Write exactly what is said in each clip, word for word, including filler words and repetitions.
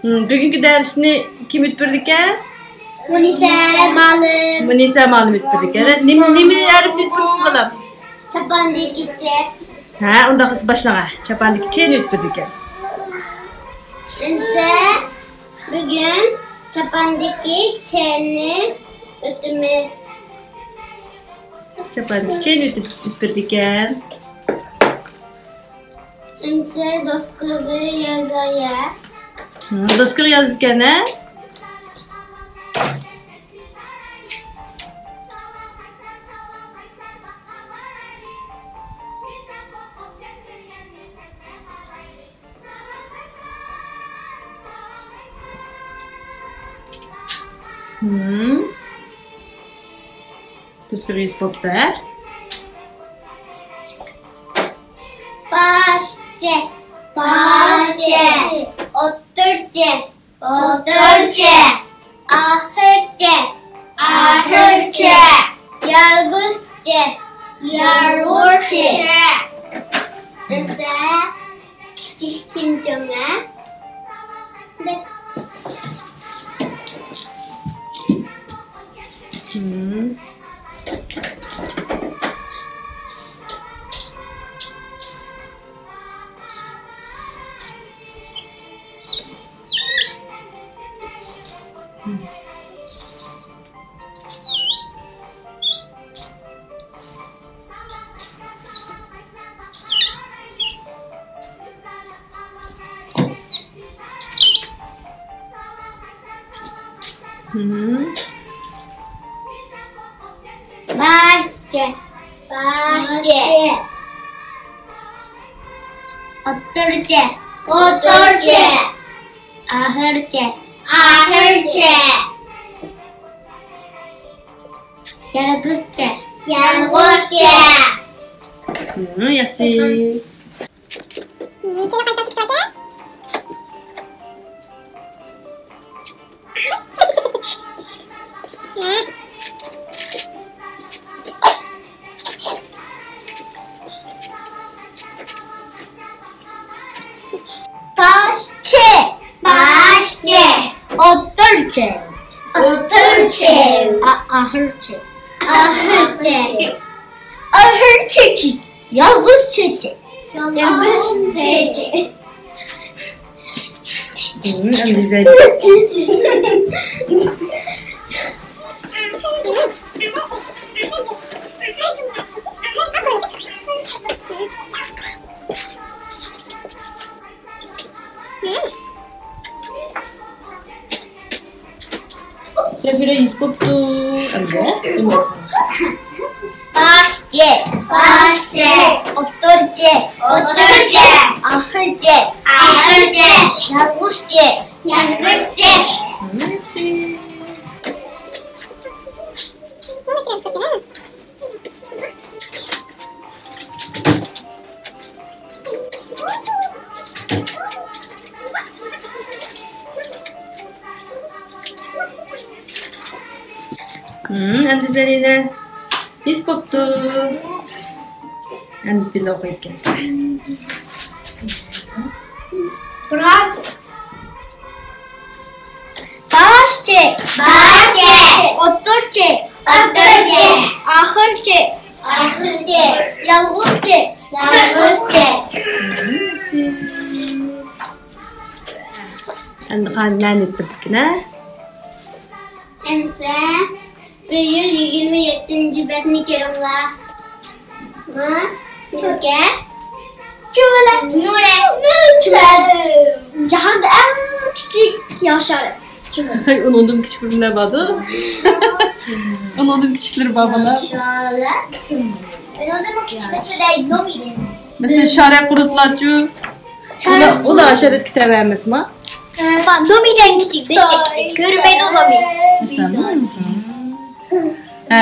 بۈگۈنكى دەرسنى كىم ئۆتكۈزىدىكەن؟ مۇنىسە مۇئەللىم. مۇنىسە مۇئەللىم ئۆتكۈزىدىكەن. نېمە، نېمە ھەرپنى ئۆتكۈزىسىز، بالام؟ چاپاندىكى چى. ھە، ئۇنداق قىلسا باشلاڭ. چاپاندىكى چىنى ئۆتكۈزىدىكەن. بىز بۈگۈن چاپاندىكى چىنى ئۆتىمىز. چاپاندىكى چىنى ئۆتۈپ، ئۆتكۈزىدىكەن. ئەمسە دوسكىغا يازايە. ھە، دوسكىغا يازىدىكەن، ھە؟ ھىم. تۈزكۈر يېزىپ بوپتۇ، ھە؟ باشچى، باشچى، ئوتتۇرىچى، ئوتتۇرىچى، ئاخىرچى، ئاخىرچى، يالغۇزچى، يالغۇزچى. بىزدە كىچىكتىن چوڭ، ھە؟ ھىم. ھىم. باشچى، باشچى، ئوتتۇرىچى، ئوتتۇرىچى، ئاخىرچى، ئاخىرچى، يالغۇزچى، يالغۇزچى. ھىم، ياخشى. باشچى، باشچى، ئوتتۇرىچى، ئوتتۇرىچى، ئا-، ئاخىرچى، ئاخىرچى، ئاخىرچى، يالغۇزچى، يالغۇزچى. زەفىرە يېزىپ بوپتۇ. ئەمدى باشچى، باشچى، ئوتتۇرىچى، ئوتتۇرىچى، ئاخىرچى، ئاخىرچى، يالغۇزچى، يالغۇزچى. ھىم، ئەمدى زەرىنە يېزىپ بوپتۇ. ئەمدى بىللە ئوقۇيدىكەنسىلەر. بىراز. باشچى. باشچى. ئوتتۇرىچى. ئوتتۇرىچى. ئاخىرچى. ئاخىرچى. يالغۇزچى. يالغۇزچى. ئەمدى قانداق ئېيتىپتىكىن، ھە؟ ئەمسە بىر يۈز يىگىرمە يەتتىنچى بەتنى كۆرۈڭلار. ھە؟ نېمىكەن؟ چۈمۈلە. چۈمۈلە. جاھاندا ئەڭ كىچىك ھاشارات. چۈمۈلە. ئۇنىڭدىن كىچىك بىرلەر باردۇ. ئۇنىڭدىن كىچىكلىرى بار بالىلار. ھاشارات. ئۇنىڭدىن كىچىك مەسىلەن نومى دەيمىز. مەسىلەن، شارە قۇرتلارچۇ. ئۇلار، ئۇلار ھاشاراتقا تەۋە ئەمەسما؟ ھە، نومىدىن كىچىك، بەش ياشتىن. كۆرمەيدۇ نومى. ھە.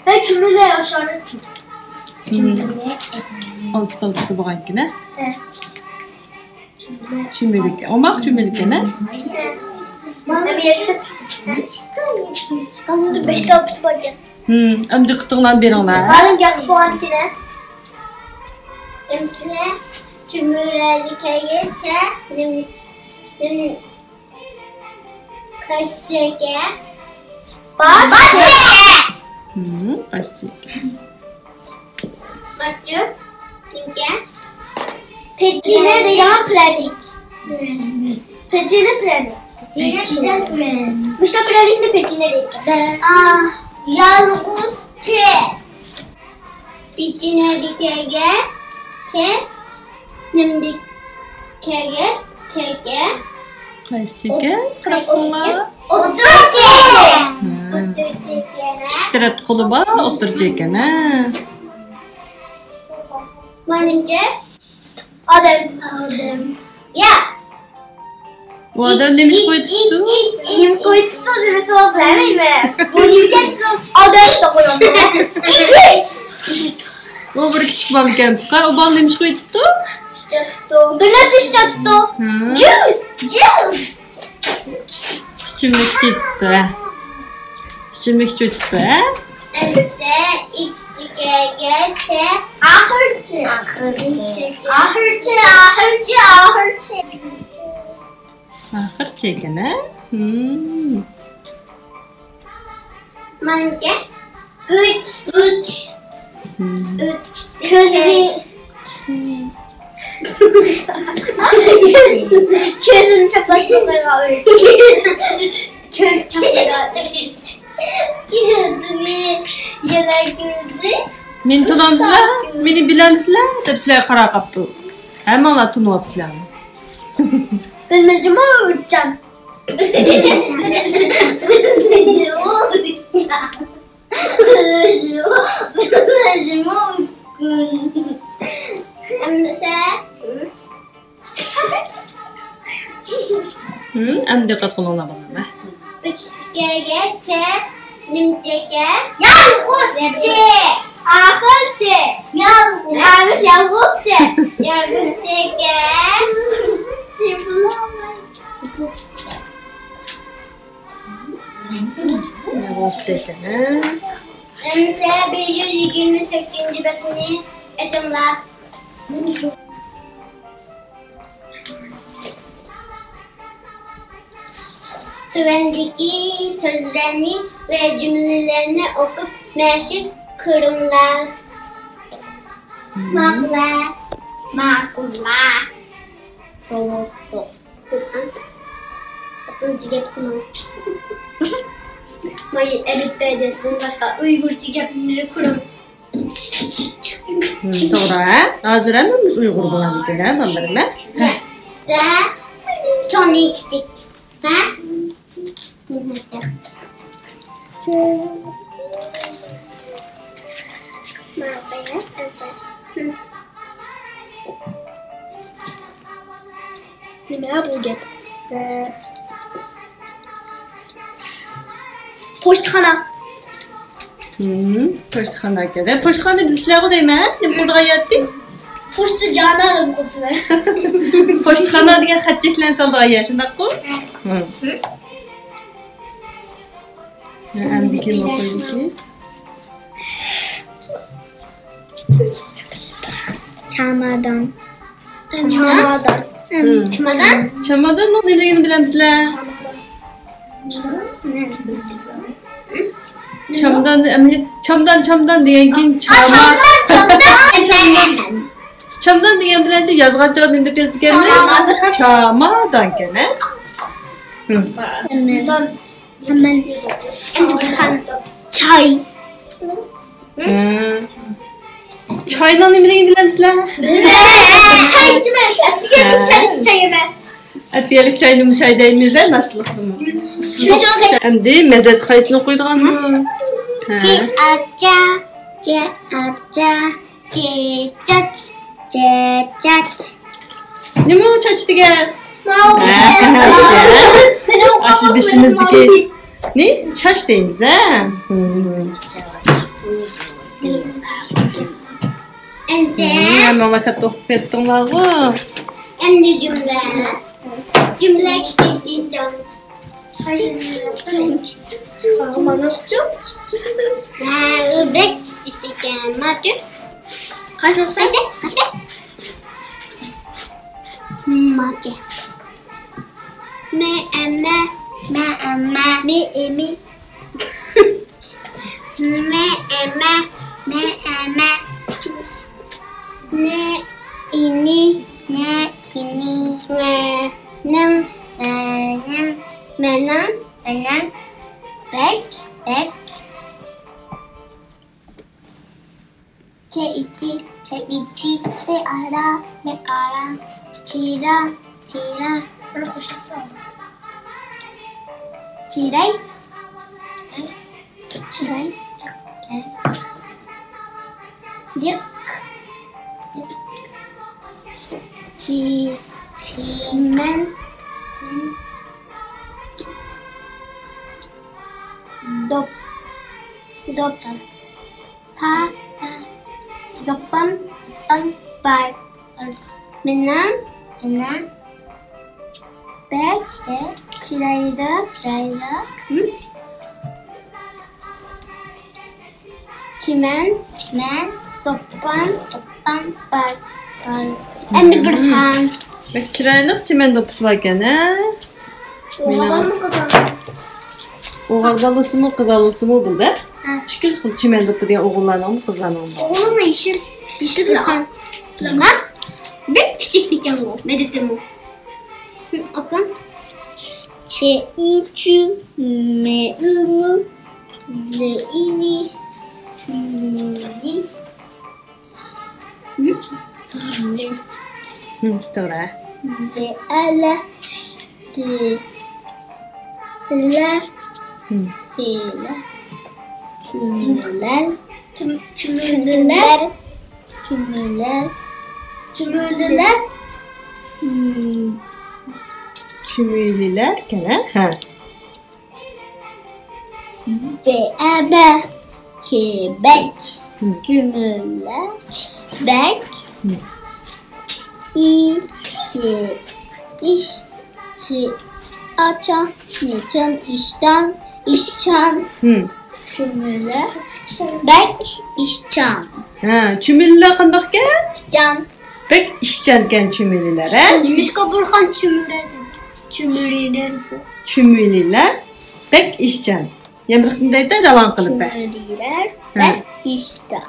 ھە، چۈمۈلە ھاشارات. ھىم. ئالتە تالچىسى بولغانكىن، ھە؟ ھە. چۈمۈلىكى. ئوماق چۈمۈلىكى، ھە؟ ھە. مانا يەكسە. مانا بەش تال پۇتى باركەن. ھىم، ئەمدى دىققىتىڭلارنى بېرىڭلار. مانا ياخشى بولغانكىن، ھە؟ ئەمسىلە چۈمۈلەگە كەلگەنچە نېمە؟ نېمە؟ قايسى چېكە؟ باش چېكە. ھىم، باش چېكە. ماتيو، نېمىكەن؟ پېچىنە دېگەن پىرەنىك. پېچىنە پىرەنىك. پېچىنە پىرەنىك. مۇشۇ پىرەنىكنى پېچىنە دەيدىكەن. ئا، يالغۇز چېكە. پېچىنەدىكىگە چە، نېمىدىكىگە چېكە. قايسى چېكە؟ قاراپ قويۇڭلار. ئوتتۇرا چېكە. ھە. ئوتتۇرا چېكە. ئىككى تەرەپتە قولى بار، ئوتتۇرا چېكە، ھە. مانا نېمىكەن؟ ئادەم. ئادەم. يا. ئۇ ئادەم نېمە ئىش قويۇپ تۇتۇپتۇ؟ نېمە قويۇپ تۇتۇپتۇ دېمىسىڭىز بىلەلمەيمەن. بۇ نېمىكەن دېسىڭىز ئادەم دەپ قويۇڭ. ئۇ بىر كىچىك بالىكەن، قارا، ئۇ بالا نېمە ئىش قويۇپ تۇتۇپتۇ؟ بىر نەرسە ئىش تۇتۇپتۇ. ھە. جۇس. جۇس. ئىچىملىك ئىچىۋېتىپتۇ، ھە. ئىچىملىك ئىچىۋېتىپتۇ، ھە. ئەمسە ئىچتىكەگەچە ئاخىرچى. ئاخىرچى. ئاخىرچى، ئاخىرچى، ئاخىرچى. ئاخىرچى ئىكەن، ھە؟ ھىم. مانا ئۈچ. ئۈچ. ھىم. ئۈچ. كۆزنى. كۆزىنى چاپلاشقا قويغان ئۈچ. كۆز چاپلىغان ئۈچ. كۆزىنى يەنە كۆردى. مېنى تونۇمسىلەر؟ مېنى بىلەمسىلەر؟ دەپ سىلەرگە قاراپ قاپتۇ. ھەممىڭلار تونۇۋاپسىلەر. بىلمىدىمۇ ئۈچجان. ئەمسە. ھىم، ئەمدى دىققەت قىلىڭلار، بالام. ئۈچتىكىگەچە نېمىچىكەن؟ يالغۇزچە. ئاخىرچە. يالغۇز. ئەمىس يالغۇزچە. يالغۇزچىكەن. يالغۇزچىكەن. ئەمسە بىر يۈز يىگىرمە سەككىزىنچى بەتنى ئېچىڭلار. تۆۋەندىكى سۆزلەرنى ۋە جۈملىلەرنى ئوقۇپ مەشىق قىلىڭلار. ماقۇلە. ماقۇلە. بوپتۇ. قۇرئان. ئاپتونچە گەپ قىلماڭ. مايا ئەلىپبە دەرس، بۇندىن باشقا ئۇيغۇرچە گەپلىرى قۇرۇڭ. ھىم، توغرا، ھە؟ ھازىر ھەممىمىز ئۇيغۇر بولامىكەن، ھە، بالىلىرىم، ھە؟ ھە. چوڭدىن كىچىك. ھە؟ نېمە بۇ گەپ؟ پوچتىخانا. ھىم، پوچتىخانا ئىكەن. ھە، پوچتىخانا بىلىسىلەرغۇ دەيمەن، ھە؟ نېمە قىلىدىغان يەر ئىدى؟ پوچتا جانا دەپ قويۇپتىمەن. پوچتىخانا دېگەن خەت چەكلەرنى سالىدىغان يەر، شۇنداققۇ؟ ھە. ھە، ئەمدى كىم ئوقۇيدىكى؟ چامادان. چامادان. ھىم. چامادان؟ چاماداننىڭ نېمىلىكىنى بىلەمسىلەر؟ چامدان، ئەمدى چامدان، چامدان دېگەن كېيىن چاما-، چامدان، چامدان. چامدان دېگەن بىلەنچە يازغان چاغدا نېمە دەپ يازىدىكەنمىز؟ چامادان. چامادانكەن، ھە؟ ھىم. مەن، مەن، چاي. ھىم. چاينىڭ نېمىلىكىنى بىلەمسىلەر؟ بىلمەيمەن. چاي ئىچىمەن. ئەتىگەنلىك چاي، ھە. ئەتىگەنلىك چاينىمۇ چاي دەيمىز، ھە، ناشتىلىقنىمۇ. شۇ چاغدا. ئەمدى مەدەت قايسىنى ئوقۇيدىغان؟ ھە. چاچ، چاچ. چېچەچ، چېچەچ. نېمە ئۇ چاچ دېگەن؟ ماۋۇ. ھە، ئاشۇ بېشىمىزدىكى نى چاچ دەيمىز، ھە؟ ئەمدى. ھەممىڭلار كاتتا ئوقۇپ كەتتىڭلارغۇ. ئەمدى جۈملە. جۈملە كىچىكتىن چوڭ. ھە، ئۇ بەك كىچىك ئىكەن. ماچۇ. قايسىنى ئوقۇساڭ؟ قايسى؟ قايسى؟ ماكە. مە، ئەمە. مە، ئەمە. مې، ئېمې. مە، ئەمە. مە، ئەمە. نە، ئىنى. نە، ئىنى. نە، نىڭ. نە، نىڭ. مەنىڭ. مەنىڭ. بەك، بەك. چە ئىچى، چە ئىچى، بە ئارا، بە ئارا، چىرا، چىرا. بۇنى قوشۇلسا. چىراي، چىراي، لىق، چى، چىمەن، دوپ، دوپ. تا، تا. دوپپام، دوپپام بار. مېنىڭ، مېنىڭ. بەك، بەك. چىرايلىق، چىرايلىق. ھىم. چىمەن، چىمەن. دوپپام، دوپپام بار، بار. ئەمدى بىر خان. بەك چىرايلىق چىمەن دوپپىسى باركەن، ھە؟ ئوغۇل بالىمۇ، قىز بالىمۇ؟ ئوغۇل بالىسىمۇ، قىز بالىسىمۇ بولدى. ھە. ئىككى خىل چىمەن دوپپا دېگەن ئوغۇللارنىڭمۇ، قىزلارنىڭمۇ بار. ئوغۇلنىڭ يېشىل، يېشىل بىلەن ئاق. بىر كىچىكلىكەن ئۇ، مەدىتىمۇ. ئاپام. چېئىچۈ، مېئىمۇ، لېئىلى، چۈمۈلى. ھىم، توغرا. لەلە، لەلە، ھىم. لەلە، چۈمۈلەر، چۈم-، چۈمۈلىلەر، چۈمۈلەر، چۈمۈلىلەر. ھىم. چۈمۈلىلەر ئىكەن، ھە؟ ھە. بەبە، كېبەك، ھىم. كۆمۈلە، بەك، ھىم. ئىشى، ئىش، چى، ئاچا، نىچان، ئىشتان، ئىشچان، ھىم. كۆمۈلە، بەك، ئىشچان. ھە، چۈمۈلە قانداقكەن؟ ئىشچان. بەك ئىشچانكەن چۈمۈلىلەر، ھە؟ نېمىشقا بۇرخان چۈمۈلە دېدى؟ چۈمۈلىلەر بۇ. چۈمۈلىلەر بەك ئىشچان. يەنە بىر قېتىم دەيدۇ، راۋان قىلىپ بەر. چۈمۈلىلەر، ھە. بەك ئىشچان.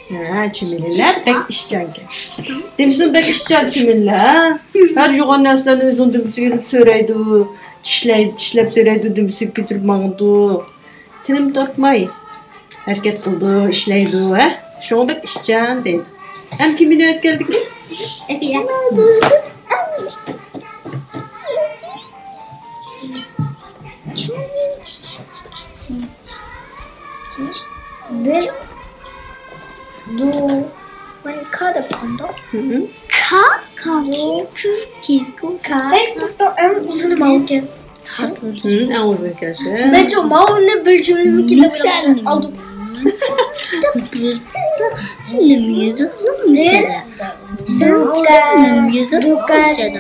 ھە، چۈمۈلىلەر بەك ئىشچانكەن. دېمىسىمۇ بەك ئىشچان چۈمۈلىلەر، ھە؟ ھەر يۇغان نەرسىلەرنى ئۆزىنىڭ دۈمبىسىگە ئېلىپ سۆرەيدۇ. چىشلەي-، چىشلەپ سۆرەيدۇ، دۈمبىسىگە كۆتۈرۈپ ماڭىدۇ. تىنىم تارتماي ھەرىكەت قىلىدۇ، ئىشلەيدۇ، ھە؟ شۇڭا بەك ئىشچان دەيدۇ. ھەم كىم مېنى ئۆتكەلدىكى؟ سەفىرە. بىز دۇ، مانا كا دەپ قالدۇق. ھىم. كا، كا، كى، كۈ، كى، كۇ، كا. ھەي، توختا، ئەڭ ئۇزۇنى ماۋۇكەن. ھىم، ئەڭ ئۇزۇن كەلسە. مەنچۇ ماۋۇنى بىر جۈملىمىكىن دەپ ئالدىم. سەن نېمە يېزىقلىق مۇشۇدا؟ سەن نېمە يېزىقلىق مۇشۇدا؟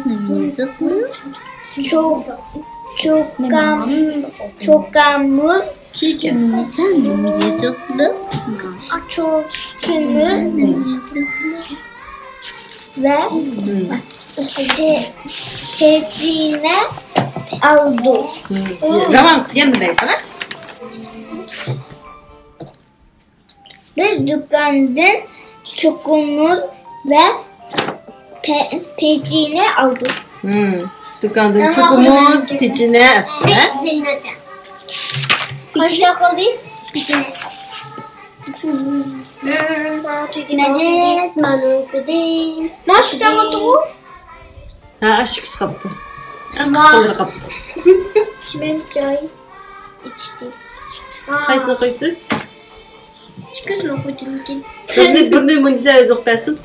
نېمە يېزىقلىق؟ چوكام، چوكامۇز. سەن نېمە يېزىقلىق؟ چوكىمىز. ۋە پېتىنە ئالدۇق. راۋان قىلغان بىلەن قارا. بىز دۇكاندىن چوكىمىز ۋە پە-، پېتىنە ئالدۇق. دۇكاندىن چوكىمىز، پېتىنە. زەينەپجان. قانچە قالدى؟ پېتىنە. مەدەت، مانا كىردى. مانا شۇ كىتاب قاپتىغۇ؟ ھە، ئاشۇ ئىككىسى قاپتۇ. ئەڭ قىسقىلىرى قاپتۇ. چىمەن چاي ئىچتى. قايسىنى ئوقۇيسىز؟ ئىككىسىنى ئوقۇيدىكىن. بىرنى، بىرنى مۇنىسە ئۆزى ئوقۇپ بەرسۇن.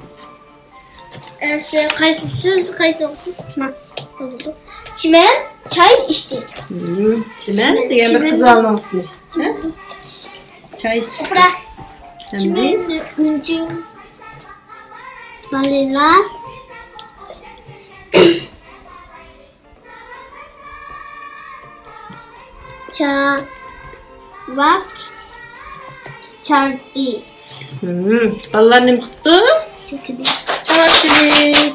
ئە، سىز قايسى، سىز قايسىنى ئوقۇيسىز؟ مانا، بولدى. چىمەن چاي ئىچتى. ھىم، چىمەن دېگەن بىر قىز بالىنىڭ ئىسمى. ھە؟ چاي ئىچىپ. ئوقۇرا. ئەمدى؟ چىمەن ئۈنچۈڭ. بالىلار. چاۋاك چاردى. ھىم، بالىلار نېمە قىپتۇ؟ چېچىدى. چاۋاك چېلىپ.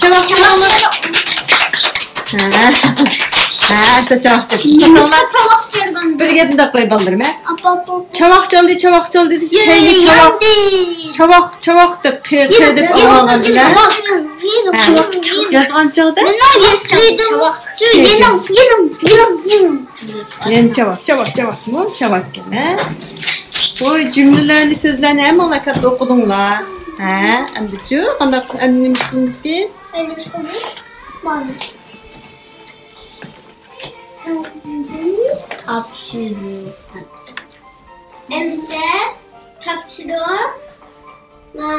چاۋاك چالدى. ھە. ھە، چاۋاك چالدى. بىر گەپنى دەپ قوياي بالىلىرىم، ھە؟ چاۋاك چالدى، چاۋاك چالدى دېسە، كەينى چاۋاق، چاۋاق، چاۋاق دەپ قىر، قىر دەپ ئاڭلىغان بىلەن. ھە. يازغان چاغدا؟ يەنە چاۋاك، چاۋاك، چاۋاقمۇ؟ چاۋاككەن، ھە؟ بۇ جۈملىلەرنى، سۆزلەرنى ھەممىڭلار كاتتا ئوقۇدۇڭلار. ھە، ئەمدىچۇ قانداق، ئەمدى نېمە ئىش قىلىمىزكىن؟ تاپشۇرۇق. ئەمسە تاپشۇرۇق. ما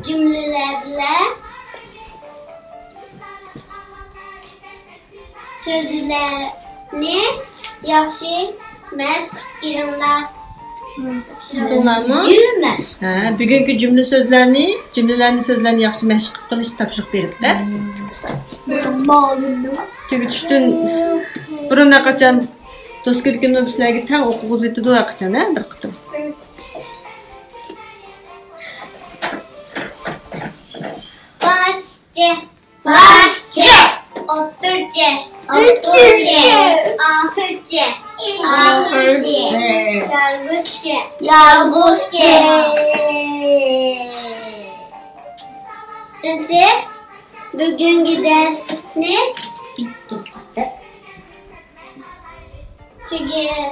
جۈملىلەر بىلەن سۆزلەرنى ياخشى مەشىق قىلىپ كېلىڭلار. تۇتتۇڭلارمۇ؟ ھە، بۈگۈنكى جۈملە سۆزلەرنى، جۈملىلەرنى، سۆزلەرنى ياخشى مەشىق قىلىپ قېلىش تاپشۇرۇق بېرىپتۇ. تۈگىتىشتىن بۇرۇن ھەرقاچان دوسكىدىكىنى سىلەرگە تەڭ ئوقۇغۇزۇۋېتىدۇ ھەرقاچان، ھە، بىر قېتىم. باشچى. باشچى. ئوتتۇرىچە. ئوتتۇرىچە. ئاخىرىچە. ئاخىرىچە. يالغۇزچە. يالغۇزچە. ئەمسە بۈگۈنكى دەرسنى پۈتتۈردۇق. تۈگە-،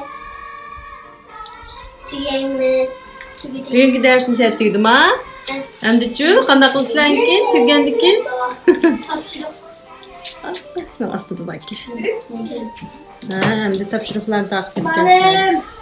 تۈگەيمىز. بۈگۈنكى دەرسنى شۇ يەردە تۈگىدىما؟ ھە. ئەمدىچۇ، قانداق قىلىسىلەر ئەمدىكىن؟ تۈگىگەندىكىن؟ تاپشۇرۇق. شۇنىڭ ئاستىدا باركەن. ھە، ئەمدى تاپشۇرۇقلارنى تارقىتىپ كەلسىلەر.